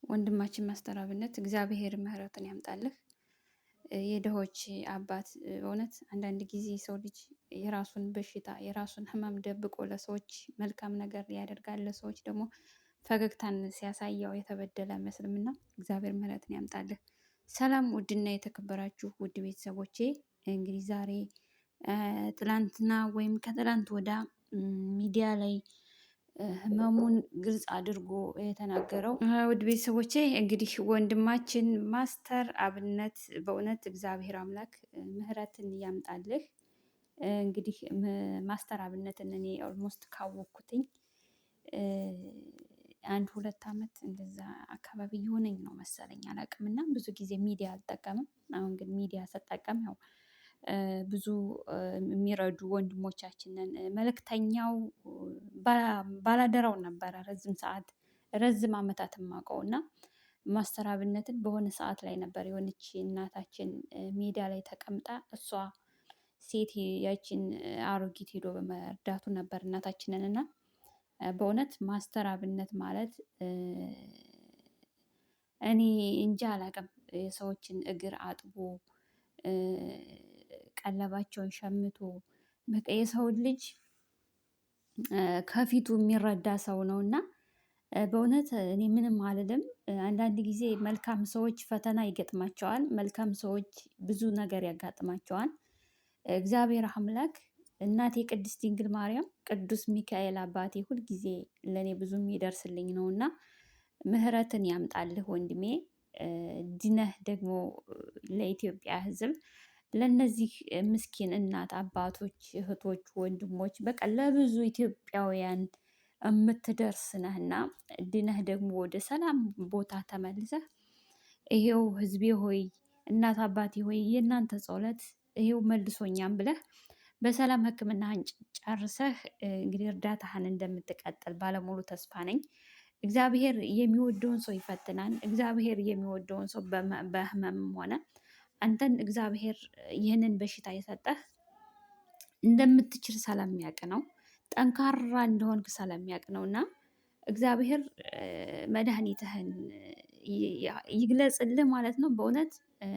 ወንድማችን ማስተር አብነት እግዚአብሔር ምሕረትን ያምጣልህ። የድሆች አባት በእውነት አንዳንድ ጊዜ የሰው ልጅ የራሱን በሽታ የራሱን ሕመም ደብቆ ለሰዎች መልካም ነገር ያደርጋል። ለሰዎች ደግሞ ፈገግታን ሲያሳየው የተበደለ አይመስልምና እግዚአብሔር ምሕረትን ያምጣልህ። ሰላም ውድና የተከበራችሁ ውድ ቤተሰቦቼ፣ እንግዲህ ዛሬ ትላንትና ወይም ከትላንት ወዳ ሚዲያ ላይ ህመሙን ግልጽ አድርጎ የተናገረው ውድ ቤተሰቦቼ እንግዲህ ወንድማችን ማስተር አብነት በእውነት እግዚአብሔር አምላክ ምሕረትን ያምጣልህ። እንግዲህ ማስተር አብነትን እኔ almost ካወቅኩትኝ አንድ 2 አመት እንደዛ አካባቢ የሆነኝ ነው መሰለኝ፣ አላውቅም። እና ብዙ ጊዜ ሚዲያ አልጠቀምም። አሁን ግን ሚዲያ ስጠቀም ያው ብዙ የሚረዱ ወንድሞቻችንን መልእክተኛው ባላደራው ነበረ ረዝም ሰዓት ረዝም አመታት የማውቀው። እና ማስተር አብነትን በሆነ ሰዓት ላይ ነበር የሆነች እናታችን ሜዳ ላይ ተቀምጣ እሷ ሴት ያቺን አሮጊት ሄዶ በመርዳቱ ነበር እናታችንን። እና በእውነት ማስተር አብነት ማለት እኔ እንጃ አላውቅም። የሰዎችን እግር አጥቦ፣ ቀለባቸውን ሸምቶ፣ በቃ የሰውን ልጅ ከፊቱ የሚረዳ ሰው ነው። እና በእውነት እኔ ምንም አልልም። አንዳንድ ጊዜ መልካም ሰዎች ፈተና ይገጥማቸዋል። መልካም ሰዎች ብዙ ነገር ያጋጥማቸዋል። እግዚአብሔር አምላክ፣ እናቴ ቅድስት ድንግል ማርያም፣ ቅዱስ ሚካኤል አባቴ ሁልጊዜ ለእኔ ብዙ የሚደርስልኝ ነው እና ምሕረትን ያምጣልህ ወንድሜ። ድነህ ደግሞ ለኢትዮጵያ ሕዝብ፣ ለእነዚህ ምስኪን እናት አባቶች፣ እህቶች፣ ወንድሞች፣ በቃ ለብዙ ኢትዮጵያውያን የምትደርስ ነህና ድነህ ደግሞ ወደ ሰላም ቦታ ተመልሰህ ይሄው ሕዝቤ ሆይ፣ እናት አባቴ ሆይ፣ የእናንተ ጸሎት ይሄው መልሶኛም ብለህ በሰላም ሕክምናህን ጨርሰህ እንግዲህ እርዳታህን እንደምትቀጥል ባለሙሉ ተስፋ ነኝ። እግዚአብሔር የሚወደውን ሰው ይፈትናል። እግዚአብሔር የሚወደውን ሰው በህመምም ሆነ አንተን እግዚአብሔር ይህንን በሽታ የሰጠህ እንደምትችል ስለሚያውቅ ነው። ጠንካራ እንደሆንክ ስለሚያውቅ ነው። እና እግዚአብሔር መድኃኒትህን ይግለጽልህ ማለት ነው። በእውነት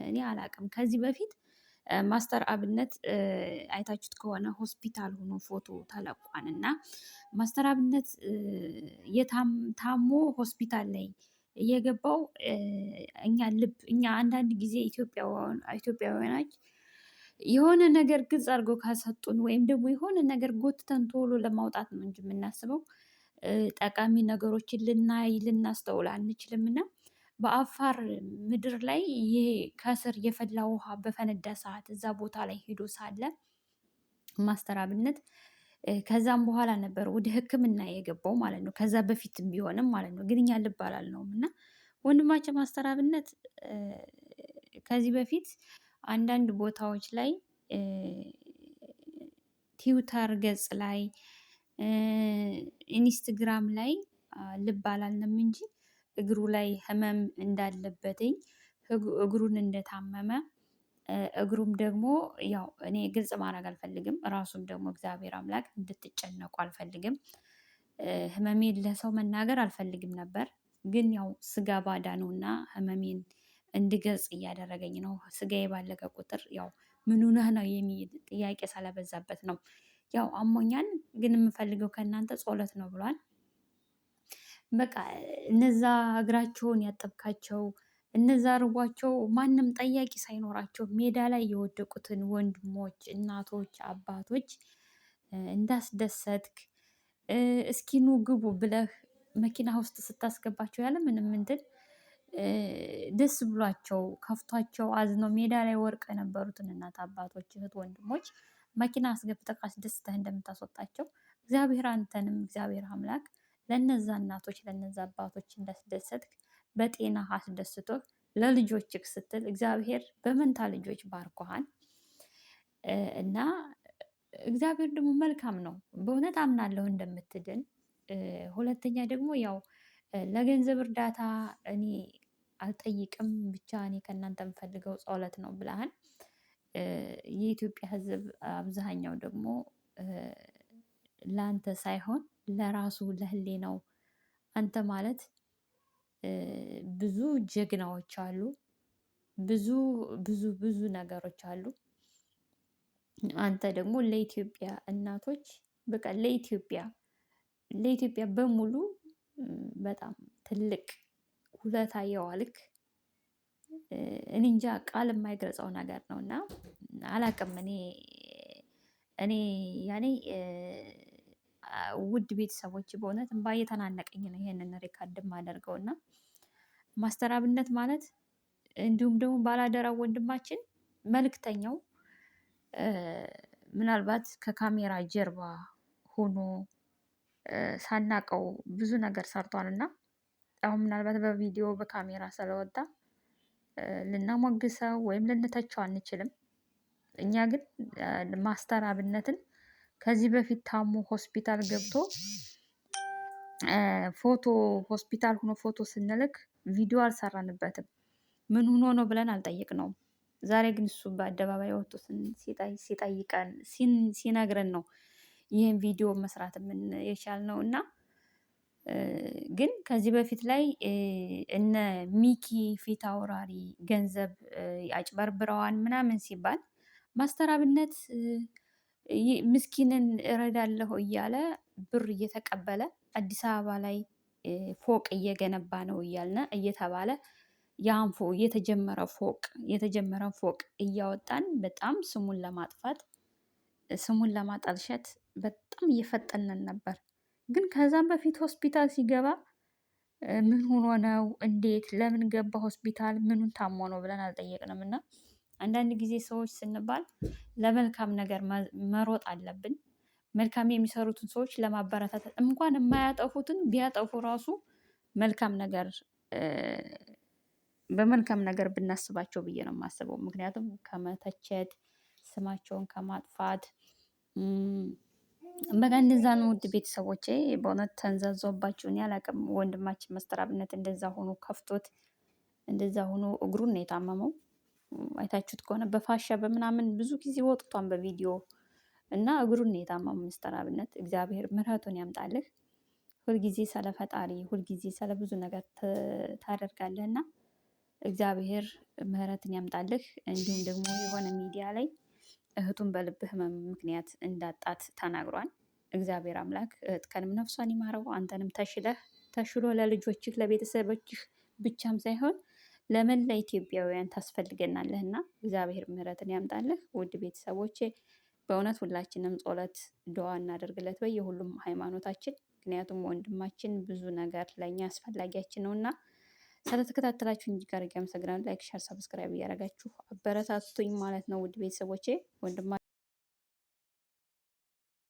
እኔ አላቅም። ከዚህ በፊት ማስተር አብነት አይታችሁት ከሆነ ሆስፒታል ሆኖ ፎቶ ተለቋል። እና ማስተር አብነት ታሞ ሆስፒታል ላይ የገባው እኛ ልብ እኛ አንዳንድ ጊዜ ኢትዮጵያውያኖች የሆነ ነገር ግልጽ አድርጎ ካሰጡን ወይም ደግሞ የሆነ ነገር ጎትተን ቶሎ ለማውጣት ነው እንጂ የምናስበው ጠቃሚ ነገሮችን ልናይ ልናስተውል አንችልም። እና በአፋር ምድር ላይ ይሄ ከስር የፈላ ውሃ በፈነዳ ሰዓት እዛ ቦታ ላይ ሄዶ ሳለ ማስተር አብነት ከዛም በኋላ ነበር ወደ ሕክምና የገባው ማለት ነው። ከዛ በፊትም ቢሆንም ማለት ነው። ግን እኛ ልብ አላልነውም። እና ወንድማችን ማስተር አብነት ከዚህ በፊት አንዳንድ ቦታዎች ላይ ትዊተር ገጽ ላይ፣ ኢንስትግራም ላይ ልብ አላልንም እንጂ እግሩ ላይ ህመም እንዳለበትኝ፣ እግሩን እንደታመመ፣ እግሩም ደግሞ ያው እኔ ግልጽ ማድረግ አልፈልግም። ራሱም ደግሞ እግዚአብሔር አምላክ እንድትጨነቁ አልፈልግም። ህመሜን ለሰው መናገር አልፈልግም ነበር። ግን ያው ስጋ ባዳ ነውና ህመሜን እንድገልጽ እያደረገኝ ነው። ስጋዬ ባለቀ ቁጥር ያው ምን ሆነህ ነው የሚል ጥያቄ ሳላበዛበት ነው። ያው አሞኛል፣ ግን የምፈልገው ከእናንተ ጸሎት ነው ብሏል። በቃ እነዛ እግራቸውን ያጠብካቸው፣ እነዛ ርቧቸው ማንም ጠያቂ ሳይኖራቸው ሜዳ ላይ የወደቁትን ወንድሞች፣ እናቶች፣ አባቶች እንዳስደሰትክ፣ እስኪ ኑ ግቡ ብለህ መኪና ውስጥ ስታስገባቸው ያለ ምንም እንትን ደስ ብሏቸው፣ ከፍቷቸው አዝነው ሜዳ ላይ ወርቀው የነበሩትን እናት አባቶች፣ እህት ወንድሞች መኪና አስገብተህ አስደስተህ እንደምታስወጣቸው እግዚአብሔር አንተንም እግዚአብሔር አምላክ ለነዛ እናቶች ለነዛ አባቶች እንዳስደሰትክ በጤና አስደስቶህ ለልጆችህ ስትል እግዚአብሔር በመንታ ልጆች ባርኮሃል። እና እግዚአብሔር ደግሞ መልካም ነው። በእውነት አምናለሁ እንደምትድን። ሁለተኛ ደግሞ ያው ለገንዘብ እርዳታ እኔ አልጠይቅም፣ ብቻ እኔ ከእናንተ የምፈልገው ጸሎት ነው ብለሃል። የኢትዮጵያ ሕዝብ አብዛኛው ደግሞ ለአንተ ሳይሆን ለራሱ ለህሊናው አንተ ማለት ብዙ ጀግናዎች አሉ። ብዙ ብዙ ብዙ ነገሮች አሉ። አንተ ደግሞ ለኢትዮጵያ እናቶች በቃ ለኢትዮጵያ ለኢትዮጵያ በሙሉ በጣም ትልቅ ውለታ የዋልክ፣ እኔ እንጃ ቃል የማይገልጸው ነገር ነው። እና አላቅም እኔ ያኔ ውድ ቤተሰቦች በእውነት እምባ እየተናነቀኝ ነው ይሄንን record የማደርገው። እና ማስተር አብነት ማለት እንዲሁም ደግሞ ባላደራው ወንድማችን መልእክተኛው ምናልባት ከካሜራ ጀርባ ሆኖ ሳናቀው ብዙ ነገር ሰርቷል። እና አሁን ምናልባት በቪዲዮ በካሜራ ስለወጣ ልናሞግሰው ወይም ልንተቸው አንችልም። እኛ ግን ማስተር አብነትን ከዚህ በፊት ታሞ ሆስፒታል ገብቶ ፎቶ ሆስፒታል ሆኖ ፎቶ ስንልክ ቪዲዮ አልሰራንበትም። ምን ሆኖ ነው ብለን አልጠየቅነውም። ዛሬ ግን እሱ በአደባባይ ወጥቶ ሲጠይቀን ሲነግረን ነው ይሄን ቪዲዮ መስራት የቻልነው። እና ግን ከዚህ በፊት ላይ እነ ሚኪ ፊት አውራሪ ገንዘብ አጭበርብረዋል ምናምን ሲባል ማስተር አብነት ምስኪንን እረዳለሁ እያለ ብር እየተቀበለ አዲስ አበባ ላይ ፎቅ እየገነባ ነው እያልን እየተባለ ያን የተጀመረ ፎቅ የተጀመረን ፎቅ እያወጣን በጣም ስሙን ለማጥፋት ስሙን ለማጠልሸት በጣም እየፈጠንን ነበር። ግን ከዛም በፊት ሆስፒታል ሲገባ ምን ሆኖ ነው፣ እንዴት፣ ለምን ገባ ሆስፒታል፣ ምኑን ታሞ ነው ብለን አልጠየቅንም። እና አንዳንድ ጊዜ ሰዎች ስንባል ለመልካም ነገር መሮጥ አለብን። መልካም የሚሰሩትን ሰዎች ለማበረታታት እንኳን የማያጠፉትን ቢያጠፉ ራሱ መልካም ነገር በመልካም ነገር ብናስባቸው ብዬ ነው የማስበው። ምክንያቱም ከመተቸት፣ ስማቸውን ከማጥፋት በቃ እንደዛ ነው። ውድ ቤተሰቦቼ በእውነት ተንዛዛሁባችሁ። እኔ አላውቅም። ወንድማችን መስተር አብነት እንደዛ ሆኖ ከፍቶት እንደዛ ሆኖ እግሩን ነው የታመመው። አይታችሁት ከሆነ በፋሻ በምናምን ብዙ ጊዜ ወጥቷን በቪዲዮ እና እግሩን ነው የታመመው ሚስተር አብነት። እግዚአብሔር ምሕረቱን ያምጣልህ። ሁልጊዜ ስለ ፈጣሪ ሁልጊዜ ስለ ብዙ ነገር ታደርጋለህ እና እግዚአብሔር ምሕረትን ያምጣልህ። እንዲሁም ደግሞ የሆነ ሚዲያ ላይ እህቱን በልብ ህመም ምክንያት እንዳጣት ተናግሯል። እግዚአብሔር አምላክ እህትከንም ነፍሷን ይማረው፣ አንተንም ተሽለህ ተሽሎ ለልጆችህ ለቤተሰቦችህ ብቻም ሳይሆን ለመላ ኢትዮጵያውያን ታስፈልገናለህና እግዚአብሔር ምሕረትን ያምጣልህ። ውድ ቤተሰቦቼ በእውነት ሁላችንም ጸሎት ዱዓ እናደርግለት በየሁሉም ሃይማኖታችን። ምክንያቱም ወንድማችን ብዙ ነገር ለእኛ አስፈላጊያችን ነውና። ስለተከታተላችሁ እጅግ አድርጌ አመሰግናለሁ። Like፣ share፣ subscribe እያደረጋችሁ አበረታቱኝ ማለት ነው ውድ ቤተሰቦቼ ወንድማ